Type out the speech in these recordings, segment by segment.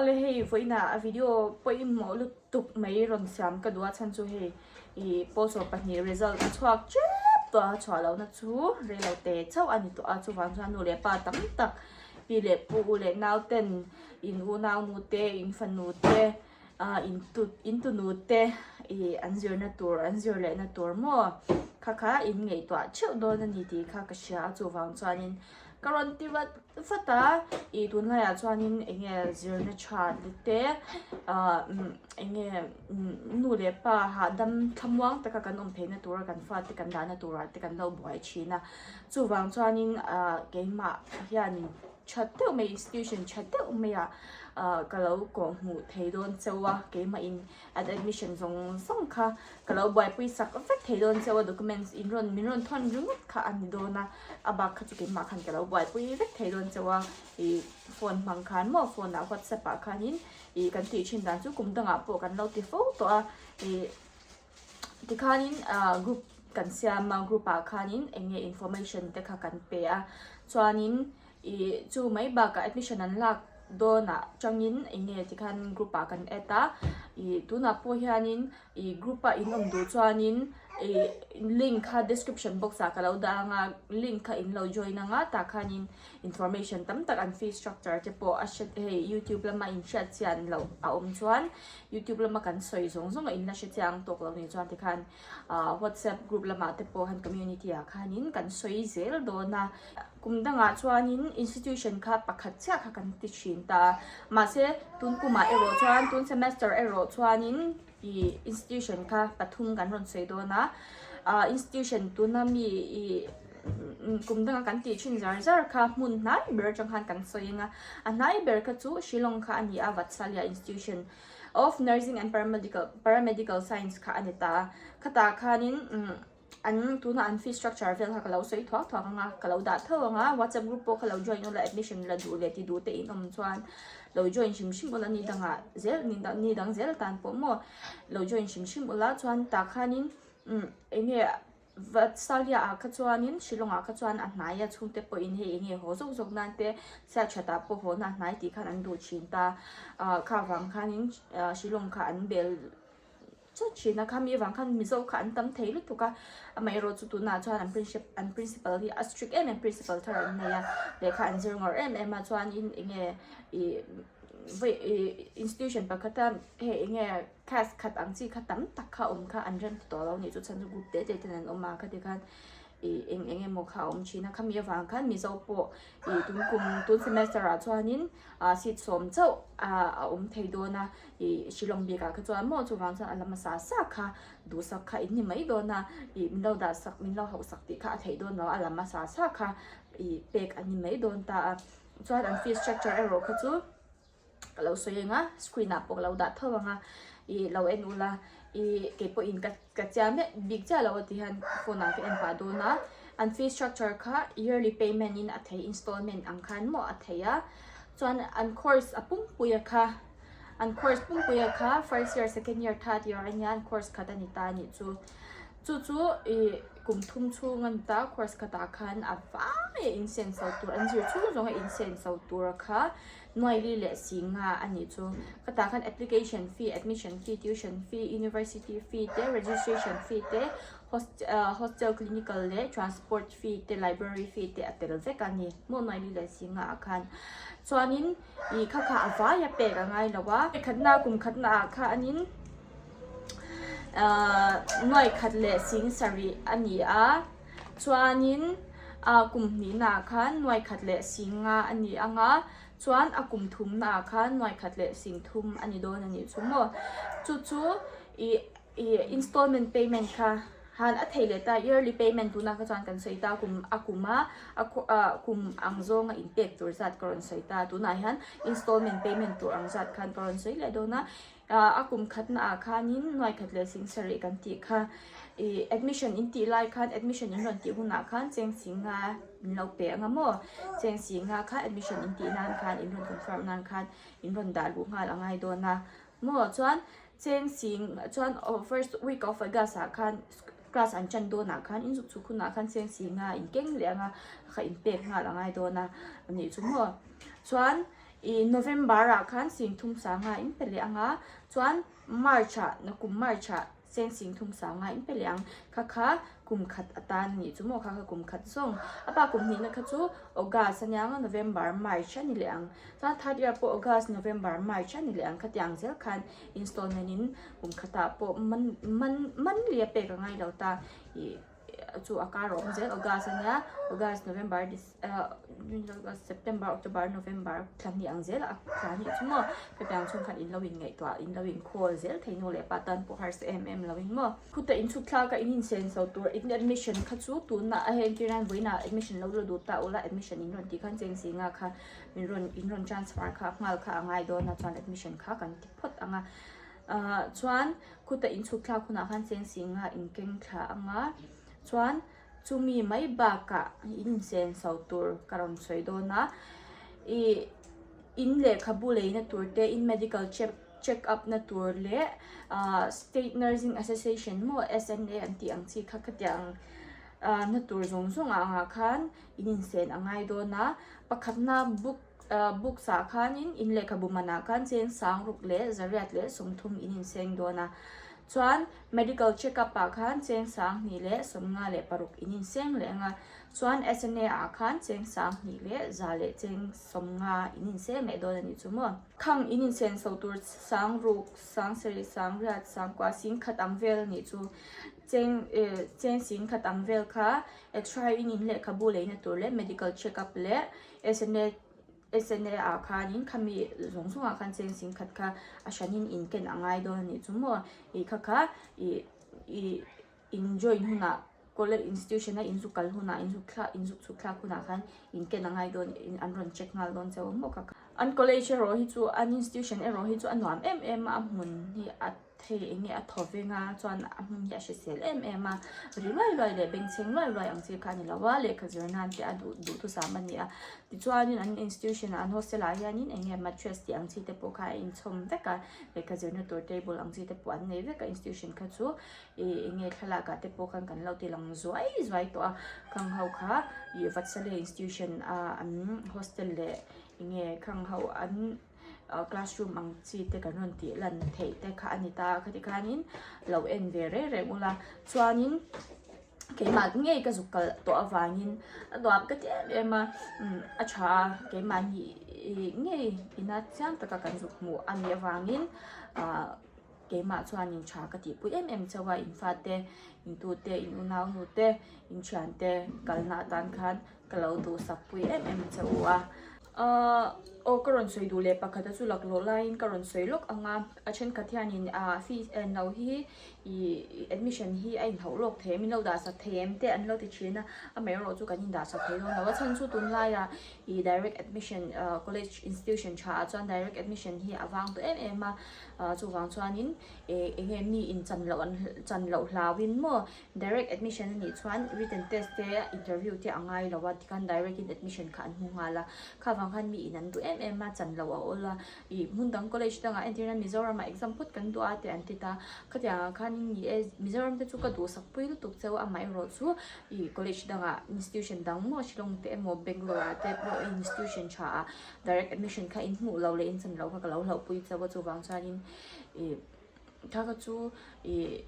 Awle hei vawiinah a video pawimawh lutuk mai rawn siam ka duh a chhan chu hei ih pawl 12 result a chhuak tep tawh a chhuah lohna chu reilo te chauh a ni tawh a chuvang chuan nu leh pa tam tak pi leh pu u leh nau ten in unau nu te in fanu te ah in tut in tunu te ih an zirna tur an zir lehna tur maw kha kha in ngaihtuah theuh dawn a ni tih kha ka hria a chuvang chuanin Ka rawn ti vat vat a, ih tunlaiah chuanin eng nge zirna tha te ah eng nge nu leh pa hahdam thlamuang taka kan awm theihna tura kan fate kan dahna turah te kan lo buai thin a, chuvang chuanin ah keimah hianin tha deuh mai institution tha deuh maiah ah ka lo kawh hmuh thei dawn chauh a, keimahin an admission zawng zawng kha ka lo buaipui sak vek thei dawn chauh a documents in rawn min rawn thawn ringawt kha a ni dawn a a bak kha chu keimah khan ka lo buaipui vek thei dawn chauh a ih phone hmang khan maw phone ah whatsapp ah khanin ih kan tih thin dan chu kum dangah pawh kan lo ti fo tawh a ih tikhanin ah group kan siam a group ah khanin eng nge information te kha kan pe a chuanin Ih chu mai bakah admission an lak dawnah tangin eng nge tikhan group ah kan add a, ih tunah pawh hianin ih group a in awm duh chuanin ih link kha description box ah ka lo dah ang a, link kha in lo join ang a tah khanin information tam tak an fee structure te pawh a hre hei youtube lama in hriat chian loh a awm chuan youtube lama kan sawi zawng zawng a in la hre chiang tawk lo nih chuan tikhan ah whatsapp group lamah te pawh han community ah khanin kan sawi zel dawn a. Kum dangah chuanin institution kha pakhat chiah kha kan ti thin ta a, mahse tun kumah erawh chuan tun semester erawh chuanin ih institution kha pathum kan rawn sawi dawn a, ah institution tuna mi ih kum danga kan tih thin zar zar kha hmun hnai ber atang khan kan sawi ang a, a hnai ber kha chu Shillong kha a ni a Vatsalya Institution of Nursing and Paramedical Paramedical Science kha a ni ta a, khatah khanin umm. An tuna an fee structure vel kha ka lo sawi thuak thuak ang a, ka lo dah tho ang a, whatsapp group pawh kha lo join ula admission la duh leh ti duh te in awm chuan lo join hrim hrim ula ni dangah zel ni dang ni dang zel tan pawh maw lo join hrim hrim ula chuan tah khanin umm eng nge Vatsalia ah kha chuanin Shillong ah kha chuan a hnai a chhungte pawhin hei eng nge haw zawk zawk nan te chhiat ah pawh haw na a hnai tih khan an duh thin ta ah kha vang khanin Shillong kha an bel Chawt thin a, khami avang khan Mizo kha an tam thei lutuk a, amaherawh chu tunah chuan an princi an principal hi a strict em em principal thar an nei a, lehkha an zir ngawrh em em a chuanin eng nge ih vawi ih institution pakhata hei eng nge class khat ang chi kha tam tak kha awm kha an rem ti tawh lo a nih chu chhan chu group te te ten an awm a khati khan ih eng eng emaw kha a awm thin a, khami avang khan Mizo pawh ih tun kum tun semester ah chuanin ah seat sawm chauh ah a awm thei dawn a. Ih Shillong bik ah kha chuan maw chuvang chuan a la hmasa sa kha duhsak kha in ni mai dawn a, ih min lo dah sak min lo hauh sak tih kha a theih dawn lo a, a la hmasa sa kha ih pek an ni mai dawn ta a, chuan an fees structure erawh kha chu ka lo sawi ang a, screen ah pawh ka lo dah tho ang a, ih lo en ula ih keipawhin ka ka chiah miah bik chiah lo a ti hian phone ah ka en pah dawn a, an fees structure kha yearly payment in a thei installment ang khan maw a thei a, chuan an course a pumpui a kha. An course pumpuia kha first year, second year, third year a nia, an course khat a ni ta a nih chu. Chu chu ih kum thum chhung a ni ta, course khatah khan a vai a insen so tur, an zir chhung zawng a insen so tur kha nuaili leh si nga a nih chu. Khatah khan application fee, admission fee, tuition fee, university fee te, registration fee te, hostel clinical leh transport fee te, library fee te a tel vek a ni maw nuaili leh si nga ah khan. Chuanin. Ih kha kha a vai a pek a ngai lo a. Khatna kum khatna ah khanin ahh nuai khat leh sing sarih a ni a chuanin ah kum hnihna ah khan nuai khat leh sing nga a ni ang a chuan a kum thumna ah khan nuai khat leh sing thum a ni dawn a nih chu maw chu chu ih Ih installment payment kha han a thei leh ta yearly payment tunah kha chuan kan sawi ta kum a kum a a ah kum ang zawnga inpek tur zat ka rawn sawi ta tunah hian installment payment tur ang zat khan ka rawn sawi leh dawn a ah a kum khatna ah khanin nuai khat leh sing sarih kan tih kha ih admission in tih lai khan admission in rawn tih hunah khan cheng singa min lo pe ang a maw cheng singa kha admission in tih nan khan in rawn confirm nan khan in rawn dah luh nghal a ngai dawn a maw chuan Cheng sing chuan first week of August ah khan class an tan dawn ah khan in zuk chhuk hunah khan cheng sing a in keng leh ang a kha in pek nghal a ngai dawn a a nih chu maw chuan. Ih November ah khan 30 sanga in pe leh ang a, chuan March ah nakum March ah cheng 30 sanga in pe leh ang. Kha kha kum khat atan a nih chu maw kha kha kum khat zawng. A pa kum hnihna kha chu August a nia ang a, November, March a ni leh ang. Chuan third year pawh August, November, March a ni leh ang. Khatiang zel khan installment in kum khatah pawh man man man li a pek a ngai lo ta. Ih chu a kar awm zel August a nia, August, November, Dec. September, October, November thla hnih ang zel a thla hnih chu maw hetiang chhung khan in lo in ngaihtuah in lo in khawl zel thei nu leh pa tan pawh harsa em em lo in maw. Khutah in chhuk thlak a in insen so tur in admission kha chu tuna a heng tir hian vawiinah admission lo la duh ta ula admission in rawn tih khan cheng si nga kha min rawn in rawn transfer kha nghal kha a ngai dawn a chuan admission kha kan ti phawt ang a ah chuan khutah in chhuk thlak hunah khan cheng si nga in keng thla ang a chuan. Chumi mai bakah insen so tur ka rawn sawi dawn a, ih in lehkhabu leina tur te, in medical check check up na tur leh ah state nursing association maw S_N_A an tih ang chi kha khatiang ah na tur zawng zawng ah angah khan in insen a ngai dawn a, pakhatna book ah books ah khanin in lehkhabu manah khan cheng sang ruk leh zariat leh 30 in inseng dawn a. Chuan medical check up ah khan cheng 20 leh 56 in inseng leh ang a, chuan SNA ah khan cheng 20 leh 100 leh cheng 50 in inseng leh dawn a nih chu maw. Khang in insen so tur 60, 70, 80, 90, 10,000 ang vel a nih chu. Cheng eh cheng 10,000 ang vel kha extra in in lehkhabu leina tur leh medical check up leh SNA SNA ah khanin khami zawng zawng ah khan cheng sing khat kha a hranin in ken a ngai dawn a nih chu maw ih kha kha ih ih in join hunah college institution a in zuk kal hunah in zuk thlak in zuk chhuk thlak hunah khan in ken a ngai dawn in an rawn check nghal dawn chauh maw kha kha an college erawh hi chu an institution erawh hi chu a nuam em em a a hmun hi a. Thei eng nge a thaw veng a, chuan a hmun hi a hrisel em em a, ri luai luai leh bengchheng luai luai ang chi kha a ni lo a, lehkha zir nan te a duh duhthusam a ni a. Tichuanin an institution ah an hostel ah hianin eng nge mattress tih ang chi te pawh kha a inchhawm vek a, lehkha zirna tur table ang chi te pawh an nei vek a institution kha chu ih eng nge thlalak ah te pawh khan kan lo ti lang zuai zuai tawh a, khang ho kha ih Vatsala institution a an hostel leh eng nge khang ho an. classroom ang chi te kan rawn tih lan theih te kha a ni ta a khati khanin lo en ve reng reng ula chuanin keimah ngei ka zuk kalh tawh avangin a nuam ka ti em em a umm a tha a keimahni ngei ina chiang taka kan zuk hmuh a nih avangin ahh keimah chuanin tha ka tihpui em em chauh a in fate in tute in unau nu te in thiante kalna atan khan ka lo duhsak pui em em chauh a. Ahh aw ka rawn sawi duh leh pakhat a chu laklawh laiin ka rawn sawi lawk ang a, a thenkhat hianin ah fees en lo hi ih admission hi a inhauh lawk thei em in lo dah sak thei em te an lo ti thin a, amaherawhchu chu kan indah sak thei dawn lo a chhan chu tunlaiah ih direct admission ah college institution tha ah chuan direct admission hi a vang tawh em em a, ah chuvang chuanin ih eng nge mi in chan loh an chan loh hlauhin maw Direct admission a nih chuan written test te interview te a ngai lo a tikhan direct in admission kha an hmu nghal a, kha vang khan mi in an duh em em a chan lo a awl a, ih hmun dang college dangah entir nan Mizoram ah exam phawt kan duh a tih an ti ta, khatiang ah khan in ni e Mizoram te chu ka duhsak pui lutuk cheu a amaherawh chu ih college dangah institution dang maw Shillong te emaw Bangalore ah te pawh institution tha ah direct admission kha in hmuh lo leh in chan lo kha ka lo hlauhpui cheu a chuvang chuanin ih. Thla kha chu ih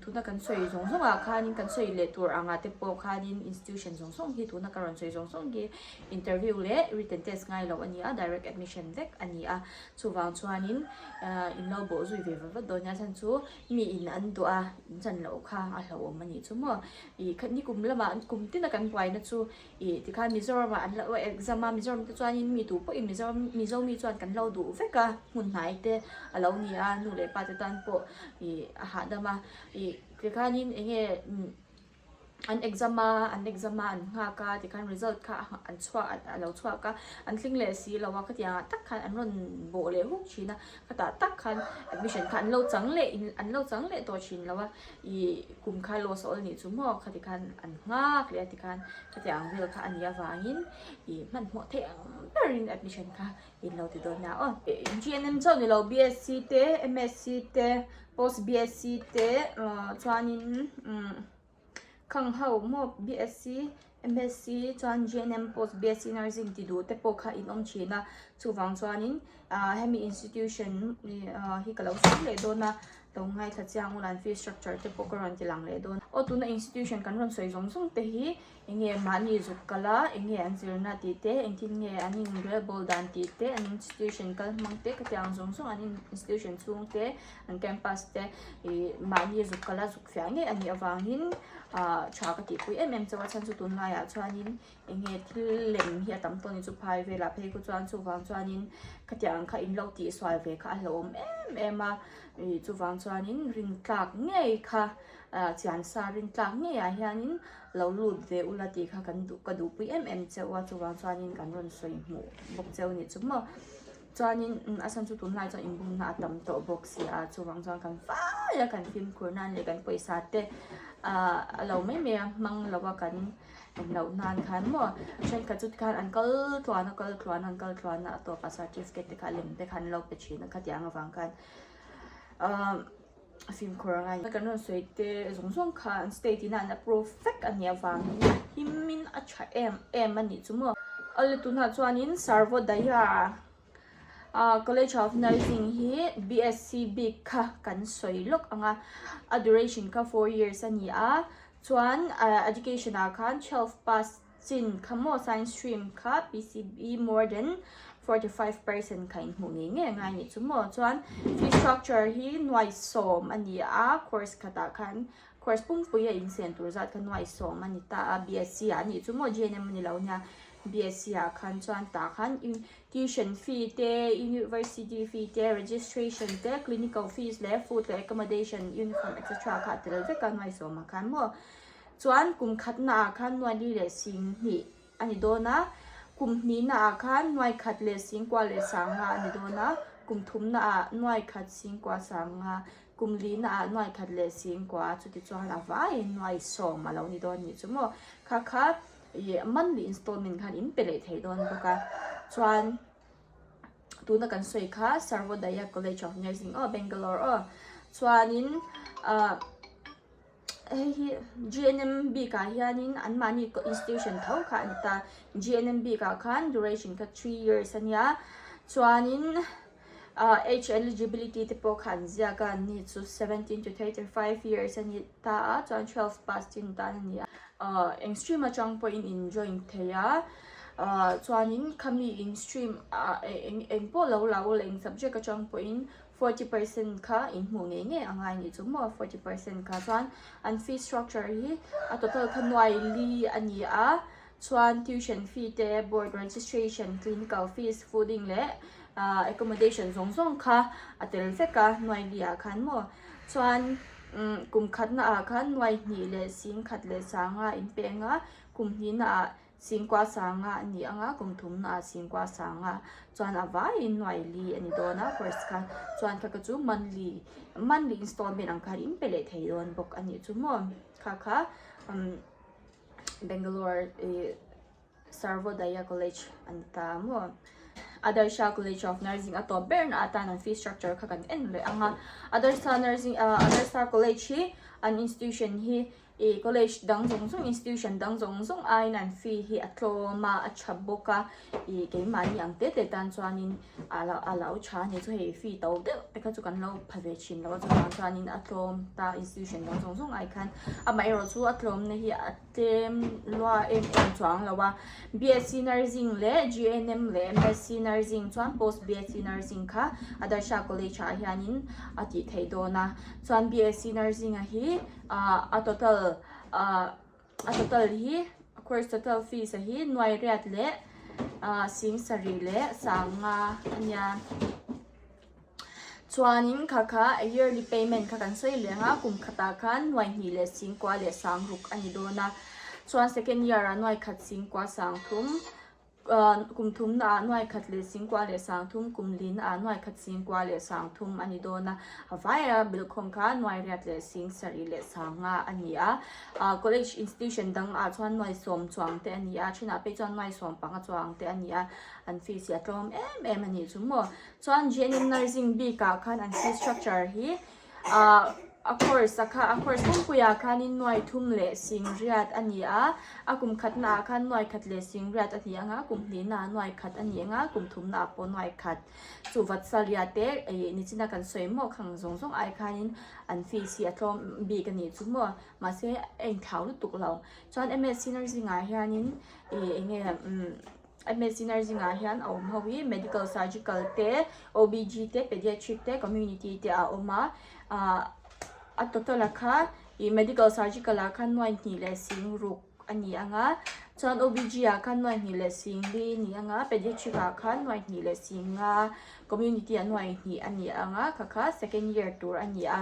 tuna kan sawi zawng zawng ah khanin kan sawi leh tur angah te pawh khanin institution zawng zawng hi tuna ka rawn sawi zawng zawng hi interview leh written test ngai loh a ni a direct admission vek a ni a chuvang chuanin ah in lo bawh zui ve vat vat dawn nia chhan chu mi in an duh a in chan loh kha a hlauhawm a nih chu maw ih ni kum lamah kum tina kan buaina chu. Ih tikhan Mizoram ah an lo exam a, Mizoram te chuanin mi tu pawhin Mizoram Mizo mi chuan kan lo duh vek a, hmun hnai te a lo ni a, nu leh pa te tan pawh ih a hahdam a, ih tikhanin eng nge an exam a, an exam a an nghak a tikhan result kha an chhuak a lo chhuak a, an tling leh si lo a khatiang ah tak khan an rawn bawh leh huk thin a, khatah tak khan admission kha an lo chang leh an lo chang leh tawh thin lo a. Ih kum kha loss a awl nih chu maw khati khan an nghak leh a ti khan khati ang vel kha a nih avangin ih hmanhmawh theih ang berin admission kha in lo ti dawn nia aw. GNM chauh ni lo BSc te MSc te post BSc te chuanin umm. Khang ho maw BSc, MSc chuan GNM post BSc Nursing ti duh te pawh kha in awm thin a, chuvang chuanin ah hemi institution hi ka lo sawi leh dawn a, lo ngaithla chiang ula an fee structure te pawh ka rawn ti lang leh dawn. Aw tuna institution kan rawn sawi zawng zawng te hi eng nge mahni zuk kal a, eng nge an zirna tih te, engtin nge an inrelbawl dan tih te, an institution kal hmang te khatiang zawng zawng an institution chhung te an campus te ih mahni zuk kal a zuk fiah ngei a nih avangin ah tha ka tihpui em em chauh a chhan chu tunlaiah chuanin eng nge thil lem hi a tam tawh a ni chu phai velah phei khu chuan chuvang chuanin khatiang kha in lo tihsual ve kha a hlauhawm em em a ih chuvang chuanin rin tlak ngei kha ah chian sa rin tlak ngei ah hianin lo lut ve ula tih kha kan duh ka duhpui em em chauh a chuvang chuanin kan rawn sawi hmuh bawk cheu a nih chu maw. Chuanin a chhan chu tunlai chuan inbumna a tam tawh bawk si a, chuvang chuan kan fai a kan fimkhur nan leh kan pawisa te ah a lo mai mai a hmang lo a kan engloh nan khan maw thenkhat chu tikhan an kal tluan a kal tluan a an kal tluan a a tawpah certificate te kha lem te kha an lo pe thin a khatiang avang khan ah fimkhur a ngai kan rawn sawi te zawng zawng kha an state in a an approve vek a nih avangin a him in a tha em em a nih chu maw. Awle tunah chuanin Sarvodaya ah College of Nursing hi BSc bik kha kan sawi lawk ang a, a duration kha 4 years a ni a, chuan ah education ah khan 12 pass Chin kha maw science stream kha PCB more than 45% kha inhmuh ngei ngei angai anih chu maw chuan fee structure hi nuai sawm a ni a course khatah khan course pumpui a insen tur zat kha nuai sawm a ni ta a BSc ah anih chu maw GNM a ni lo nia BSc ah khan chuan tah khan tuition fee te university fee te registration te clinical fees leh food leh accommodation uniform etc kha a tel vek a nuai sawm ah khan maw. Chuan kum khatna ah khan nuai li leh sing hnih a ni dawn a, kum hnihna ah khan nuai khat leh sing kua leh sang nga a ni dawn a, kum thumna ah nuai khat sing kua sang nga, kum lihna ah nuai khat leh sing kua chuti chuan a vaiin nuai sawm a lo ni dawn nih chu maw. Kha kha ih monthly installment khan in pe leh thei dawn bawk a, chuan tuna kan sawi kha Sarvodaya College of Nursing aw Bangalore aw chuanin ah. Hei hi GNM bikah hianin anmahni institution tho kha a ni ta. GNM bikah khan duration kha 3 years a nia. Chuanin ah age eligibility te pawh kha an ziak a, ni chu 17 to 35 years a ni ta a, chuan 12 pass chin tan a ni a. Ah eng stream atang pawhin in join thei a, ah chuanin khami in stream ah eng eng pawh lo la ula eng subject atang pawhin 40% kha in hmuh ngei ngei a ngai nih chu maw 40% kha chuan an fee structure hi a total kha nuai li a ni a chuan tuition fee te board registration clinical fees fooding leh ah accommodation zawng zawng kha a tel vek a nuai li ah khan maw chuan umm kum khatna ah khan nuai hnih leh sing khat leh sanga in peng a kum hnihna ah Singkua sanga a ni ang a, kum thumna ah singkua sanga chuan a vaiin nuai li a ni dawn a first kha chuan kha kha chu monthly monthly installment ang khan in pe leh thei dawn bawk a nih chu maw kha kha umm Bangalore ih Sarvodaya College a ni ta maw Adarsha College of Nursing a tawp ber na atan an fee structure kha kan en leh ang a Adarsha Nursing ah Adarsha College hi an institution hi Ih college dang zawng zawng institution dang zawng zawng aiin an fee hi a tlawm a a tha bawk a ih keimahni ang te te tan chuanin a lo a lo tha a ni chu hei fee to deuh te kha chu kan lo pha ve thin lo a chuvang chuanin a tlawm ta institution dang zawng zawng ai khan amaherawh chu a tlawmna hi a tlem lua em em chuang lo a BSc nursing leh GNM leh MSc nursing chuan post BSc nursing kha Adarsha college ah hianin a tih theih dawn a chuan BSc nursing a hi. ah a total ah a total hi course total fees a hi nuai riat leh ah sing sarih leh sanga a nia chuanin kha kha a yearly payment kha kan sawi leh ang a kum khatah khan nuai hnih leh sing kua leh sang ruk a ni dawn a chuan second year ah nuai khat sing kua sang thum. Kum thumna ah nuai khat leh singkua leh sangthum, kum lina ah nuai khat singkua leh sangthum a ni dawn a. A vaia bilkhawm kha nuai riat leh sing sarih leh sanga a ni a. College institution dang ah chuan nuai sawm chuang te a ni a, thenah phei chuan nuai sawm panga chuang te a ni a. An fees hi a tlawm em em a nih chu maw. Chuan GNM Nursing bik ah khan an fee structure hi. A course a kha a course pumpuiah khanin nuai thum leh sing riat a ni a, a kum khatnaah khan nuai khat leh sing riat a ni ang a, kum hnihnaah nuai khat a ni ang a, kum thumnaah pawh nuai khat. Chu Vatsalya te ih nichina kan sawi maw khang zawng zawng ai khanin an fees hi a tlawm bik a nih chu maw mahse a inthlau lutuk lo. Chuan MSc nursing ah hianin ih eng nge umm MSc nursing ah hian a awm ho hi medical surgical te OBG te pediatric te community te a awm a ah a total ah kha ih medical surgical ah khan nuai hnih leh sing ruk a ni ang a chuan OBG ah khan nuai hnih leh sing li a ni ang a pediatric ah khan nuai hnih leh sing nga community ah nuai hnih a ni ang a kha kha second year tur a ni a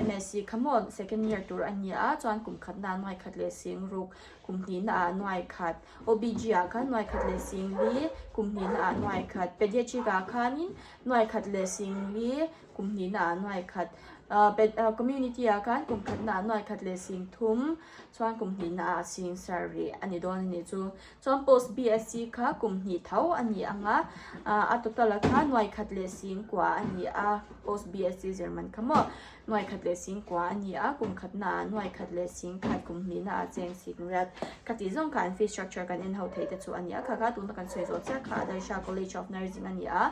MSc kha maw second year tur a ni a chuan kum khat na nuai khat leh sing ruk kum hnih na ah nuai khat OBG ah khan nuai khat leh sing li kum hnih na ah nuai khat pediatric ah khanin nuai khat leh sing li kum hnih na ah nuai khat ahh community ah khan kum khat na ah nuai khat leh sing thum chuan kum hnih na ah sing sarih a ni dawn a nih chu chuan post BSc kha kum hnih tho a ni ang a ahh a total ah khan nuai khat leh sing kua a ni a post BSc zir man kha maw nuai khat leh sing kua a ni a kum khat na ah nuai khat leh sing khat kum hnih na ah cheng sing riat ka tih zawng kha an fee structure kan en ho theih te chu a ni a kha kha tuna kan sawi zawh chiah kha Adarsha College of Nursing a ni a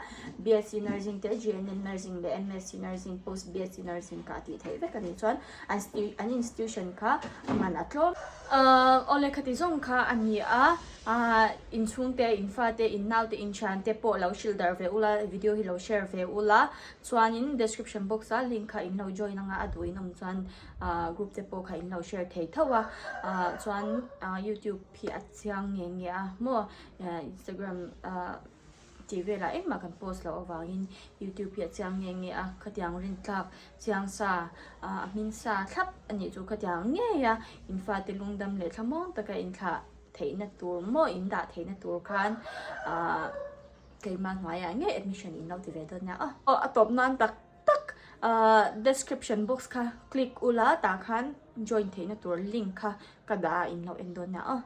BSc Nursing te GNM Nursing leh MSc Nursing post BSc Nursing kha a tih theih vek a nih chuan an an institution kha a man a tlawm. Ahh awle khati zawng kha a ni a ahh inchhung te in fa te in nau te in thian te pawh lo hrilh darh ve ula video hi lo share ve ula chuanin description box a link kha in lo join anga a duh in awm chuan ahh group te pawh kha in lo share thei tho a ahh chuan ahh youtube hi a chiang nge nge a maw instagram ahh tih velah engmah kan post loh avangin youtube hi a chiang nge nge a khatiang rin tlak chiang sa ahh a hming sa thlap a nih chu khatiang ngei a in fate lungdam leh thlamuang taka inthlah theihna tur maw in dah theihna tur khan ahh keimah hnuaiah ngei admission in lo ti ve dawn nia aw. Aw a tawp nan tak tak ahh description box kha click ula tah khan join theihna tur link kha ka dah a in lo en dawn nia aw.